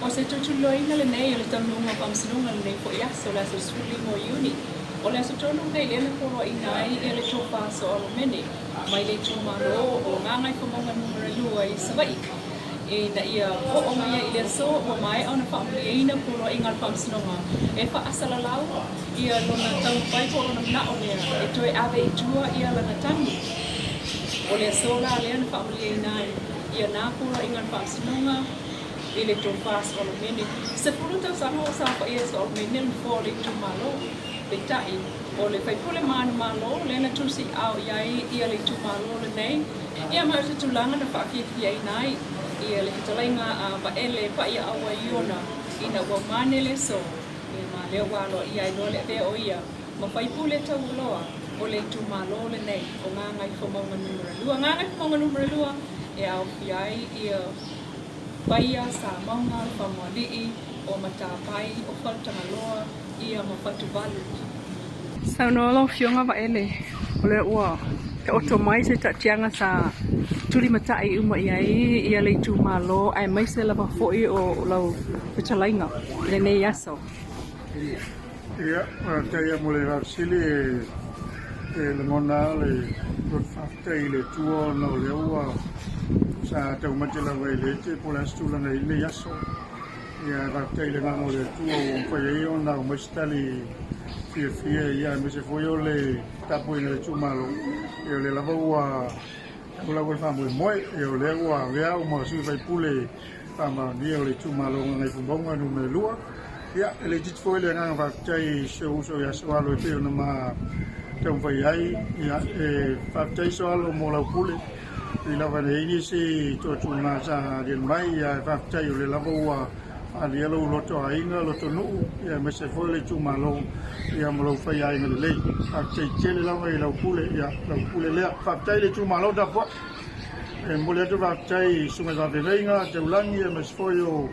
O se tulituliloaina lenei o le taunuuga o Faamasinoga lenei foi aso, le aso 15 o Iuni. O le aso tonu lenei lea na poloaiina ai ia le tofa Soalomene mai le itumalo o Gagaifomauga Nu.2 i Savaii ina ia oo mai ai i le aso ua maea ona faamalieina poloaiga a le Faamasinoga e faasalalau ia lona taumafai po o lona manao lea e toe ave i tua ia lana tagi. O le aso la lea na faamalieina ai ia na poloaiga a le Faamasinoga i le tofa Solomene. 10 tausaga o saofaia e Solomene le nofoa o le itumalo. Peitai, o le faipule manumalo lea na tusiaao i ai ia le itumalo lenei. Ia ma o se tulaga na faafiafiaina ai ia le fetalaiga a Vaele Paiaaua Iona ina ua mane le aso, ia ma lea ua aloaia ai loa le avea o ia ma faipule taualoa o le itumalo lenei o Gagaifomauga Nu.2. Gagaifomauga Nu.2 e aofia ai ia Paia, Samauga, Famualii, o Matapai, o Faletagaloa, ia ma Fatuvalu. Saunoa lau Afioga Vaele, o lea ua taoto mai se taatiaga sa tulimatai uma i ai ia le itumalo aemaise lava foi o lau fetalaiga i lenei aso. Ia, faafetai lava mo le faafesili. E lagona lava le loto faafetai i le Atua ona o lea ua sa taumate lava i le ete po o le a se tulaga e i ai lenei aso. Ia, ae faafetai i le agaga o le Atua ua mafai ai ona aumai se tali fiafia, ia aemaise foi o le tapuaiga a le itumalo. Ia o lea lava ua tau lava le faamoemoe, ia o lea ua avea au ma sui usufono faamaonia o le itumalo o Gagaifomauga Nu.2. Ia, e le itiiti foi le agaga faafetai i si ou uso ia Soalo e pei ona ma taumafai ai. Ia, e faafetai Soalo mo lau pule, e ui lava ina i ai nisi toatuga sa aliali mai, ae faafetai o lea lava ua faaalia lou loto aiga, loto nuu, ia aemaise foi o le itumalo, ia ma lou faiaiga lelei. Faafetai tele lava i lau pule, ia lau pule lea. Faafetai i le itumalo tapuai. E momoli atu le faafetai i Susuga i Faafeagaiga, Taulagi aemaise foi o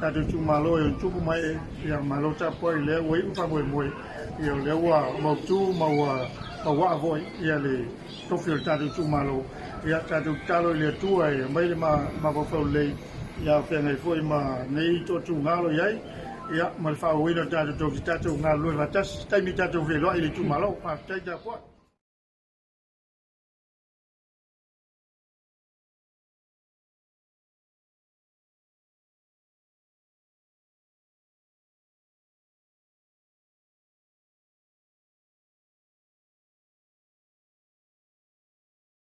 tatou itumalo e ono tupu ma ee, ia malo tapuai lea ua iu le faamoemoe, ia o lea ua mautu ma ua mauaa foi ia le tofi o le tatou itumalo. Ia tatou tatalo i le Atua e aumai le mafaufau lelei ia feagai foi ma nei toatuga o lo o i ai, ia ma le faaauauina o le tatou tofi, tatou galulue faatasi, taimi tatou feiloai i le itumalo. Faafetai tapuai.